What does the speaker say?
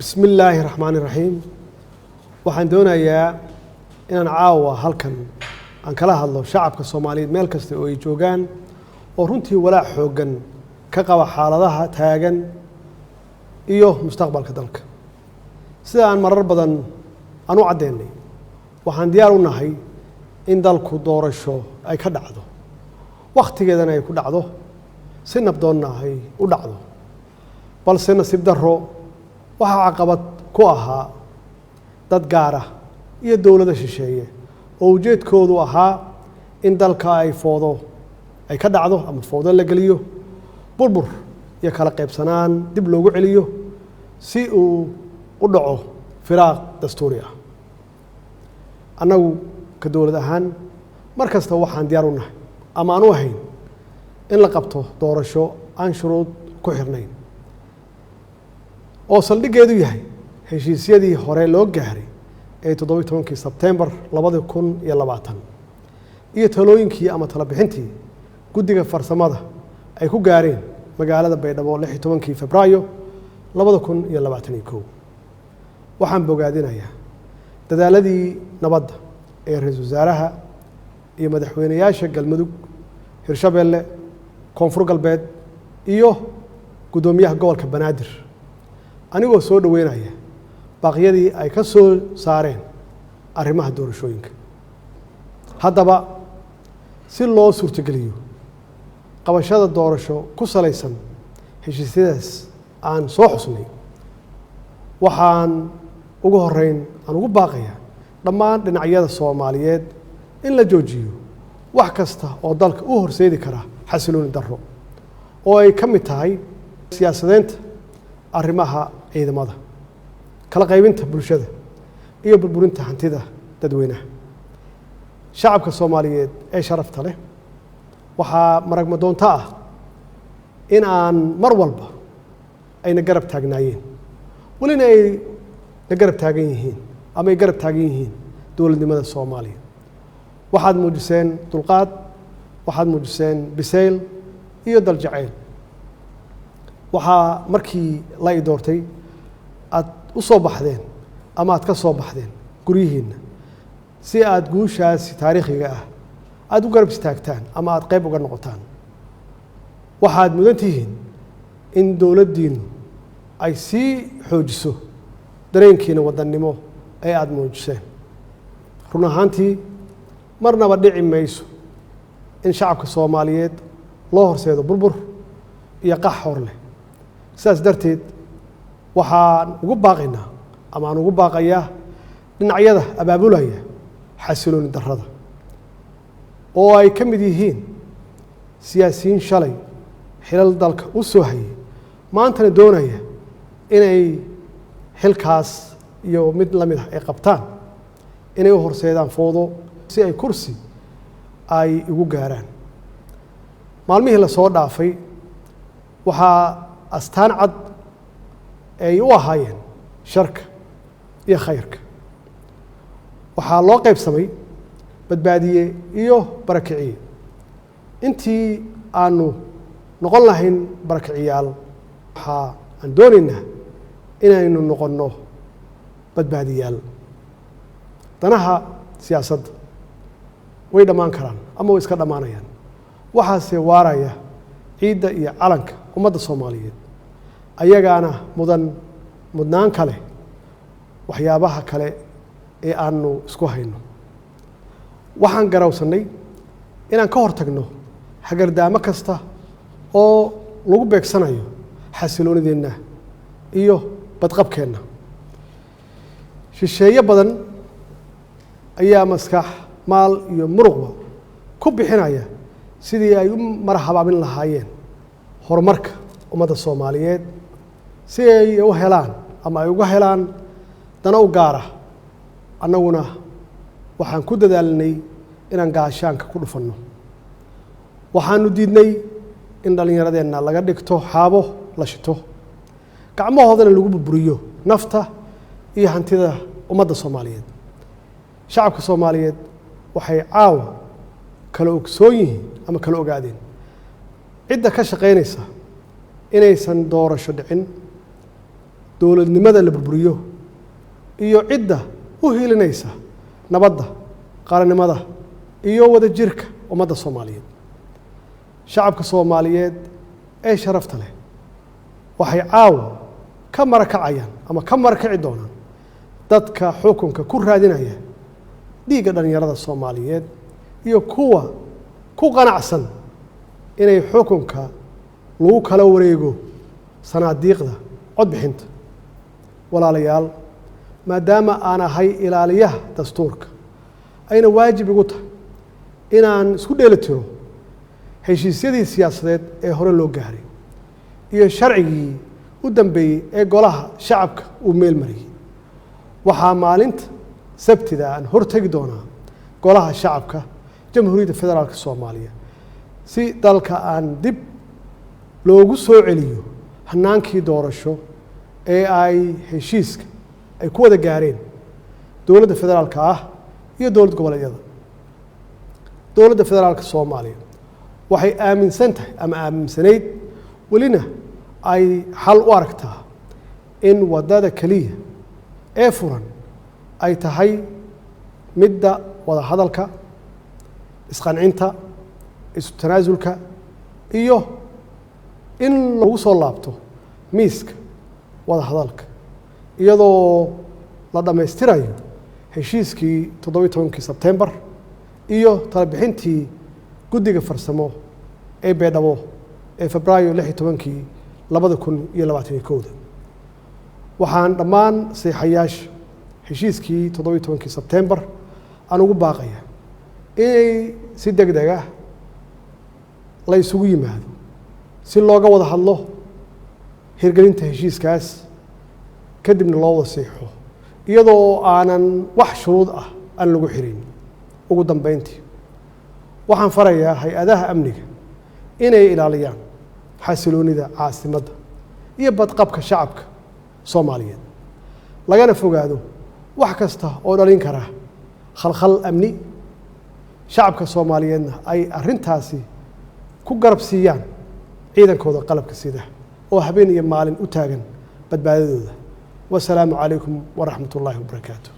Bismi illaahi raxmaani raxiim. Waxaan doonayaa inaan caawa halkan aan kala hadlo shacabka Soomaaliyeed meel kasta oo ay joogaan, oo runtii walaac xooggan ka qaba xaaladaha taagan iyo mustaqbalka dalka. Sida aan marar badan aan u caddeynay, waxaan diyaar u nahay in dalku doorasho ay ka dhacdo, wakhtigeedana ay ku dhacdo, si nabdoonna ay u dhacdo. Balse nasiib darro, waxaa caqabad ku ahaa dad gaar ah iyo dowlado shisheeye oo ujeedkoodu ahaa in dalka ay foodo ay ka dhacdo ama foodo la geliyo, burbur iyo kala qaybsanaan dib loogu celiyo, si uu u dhaco firaaq dastuuri ah. Annagu ka dowlad ahaan mar kasta waxaan diyaar u nahay ama aan u ahayn in la qabto doorasho aan shuruud ku xirnayn, oo saldhiggeedu yahay heshiisyadii hore loo gaaray ee 17-kii Sebtembar 2020 iyo talooyinkii ama talo bixintii guddiga farsamada ay ku gaareen magaalada Baydhabo 16-kii Febraayo 2021. Waxaan bogaadinayaa dadaaladii nabadda ee ra-iisul wasaaraha iyo madaxweyneyaasha Galmudug, Hirshabeelle, Koonfur Galbeed iyo guddoomiyaha gobolka Banaadir, anigoo soo dhoweynaya baaqyadii ay ka soo saareen arrimaha doorashooyinka. Haddaba, si loo suurtogeliyo qabashada doorasho ku salaysan heshiisyadaas aan soo xusnay, waxaan ugu horeyn aan ugu baaqayaa dhammaan dhinacyada Soomaaliyeed in la joojiyo wax kasta oo dalka u horseedi kara xasilooni darro, oo ay ka mid tahay siyaasadeynta arrimaha ciidamada, kala qaybinta bulshada iyo burburinta hantida dadweynaha. Shacabka Soomaaliyeed ee sharafta leh, waxaa maragmadoonto ah in aan mar walba ayna garab taagnaayeen, welina ay na garab taagan yihiin ama ay garab taagan yihiin dowladnimada Soomaaliya. Waxaad muujiseen dulqaad, waxaad muujiseen bisayl iyo daljaceyl. Waxaa markii la i doortay aad u soo baxdeen ama aad ka soo baxdeen guryihiinna si aad guushaasi taariikhiga ah aada u garab istaagtaan ama aada qayb uga noqotaan. Waxaad mudan tihiin in dowladdiinnu ay sii xoojiso dareenkiina wadannimo ee aada muujiseen. Run ahaantii, marnaba dhici mayso in shacabka Soomaaliyeed loo horseedo burbur iyo qax hor leh. Sidaas darteed, waxaan ugu baaqaynaa ama aan ugu baaqayaa dhinacyada abaabulaya xasilooni darrada, oo ay ka mid yihiin siyaasiyiin shalay xilal dalka u soo hayay, maantana doonaya inay xilkaas iyo mid la mid ah ay qabtaan, inay u horseedaan foodo si ay kursi ay igu gaaraan. Maalmihii lasoo dhaafay waxaa astaan cad ay u ahaayeen sharka iyo khayrka. Waxaa loo qaybsamay badbaadiye iyo barakiciye. Intii aanu noqon lahayn barakiciyaal, waxaa aan doonaynaa inaynu noqonno badbaadiyaal. Danaha siyaasadda way dhammaan karaan ama way iska dhammaanayaan, waxaase waaraya ciidda iyo calanka ummadda Soomaaliyeed, ayagaana mudan mudnaan kale waxyaabaha kale ee aanu isku hayno. Waxaan garawsannay inaan ka hor tagno hagardaamo kasta oo lagu beegsanayo xasiloonideenna iyo badqabkeenna. Shisheeye badan ayaa maskax, maal iyo muruqba ku bixinaya sidii ay u marhabaabin lahaayeen horumarka ummadda Soomaaliyeed, si ay u helaan ama ay uga helaan dano u gaara. Annaguna waxaan ku dadaalnay inaan gaashaanka ku dhufanno. Waxaanu diidnay in dhallinyaradeenna laga dhigto xaabo la shito, gacmahoodana lagu burburiyo nafta iyo hantida ummadda Soomaaliyeed. Shacabka Soomaaliyeed waxay caawa kala ogsoon yihiin ama kala ogaadeen cidda ka shaqaynaysa inaysan doorasho dhicin. Dowladnimada la burburiyo iyo cidda u hiilinaysa nabadda, qaranimada iyo wadajirka ummadda Soomaaliyeed. Shacabka Soomaaliyeed ee sharafta leh waxay caawa ka marakacayaan ama ka marakaci doonaan dadka xukunka ku raadinaya dhiigga dhallinyarada Soomaaliyeed iyo kuwa ku qanacsan inay xukunka lagu kala wareego sanaadiiqda codbixinta. Walaalayaal, maadaama aan ahay ilaaliyaha dastuurka, ayna waajib igu tahay inaan isku dheeli tiro heshiisyadii siyaasadeed ee hore loo gaaray iyo sharcigii u dambeeyey ee Golaha Shacabka uu meel mariyey, waxaa maalinta Sabtida aan hortegi doonaa Golaha Shacabka Jamhuuriyadda Federaalka Soomaaliya si dalka aan dib loogu soo celiyo hanaankii doorasho ee ay heshiiska ay ku wada gaareen dowladda federaalka ah iyo dowlad goboleedyada. Dowladda Federaalka Soomaaliya waxay aaminsan tahay ama aaminsanayd, welina ay xal u aragtaa, in waddada keliya ee furan ay tahay midda wada hadalka, isqancinta, isu tanaasulka iyo in lagu soo laabto miiska wada hadalka, iyadoo la dhammaystirayo heshiiskii 17-kii Sebtembar iyo talabixintii guddiga farsamo ee Beedhabo ee Febraayo 16-kii 2021-da. Waxaan dhammaan saxiixayaasha heshiiskii 17-kii Sebtembar aan ugu baaqaya inay si deg deg ah la isugu yimaado si looga wada hadlo hirgelinta heshiiskaas, kadibna loo wada saxiixo iyadoo aanan wax shuruud ah aan lagu xirin. Ugu dambeyntii, waxaan farayaa hay-adaha amniga inay ilaaliyaan xasiloonida caasimadda iyo badqabka shacabka Soomaaliyeed, lagana fogaado wax kasta oo dhalin kara khalkhal amni, shacabka Soomaaliyeedna ay arrintaasi ku garab siiyaan ciidankooda qalabka sida oo habeen iyo maalin u taagan badbaadadooda. Wasalaamu calaykum waraxmat ullaahi wabarakaatu.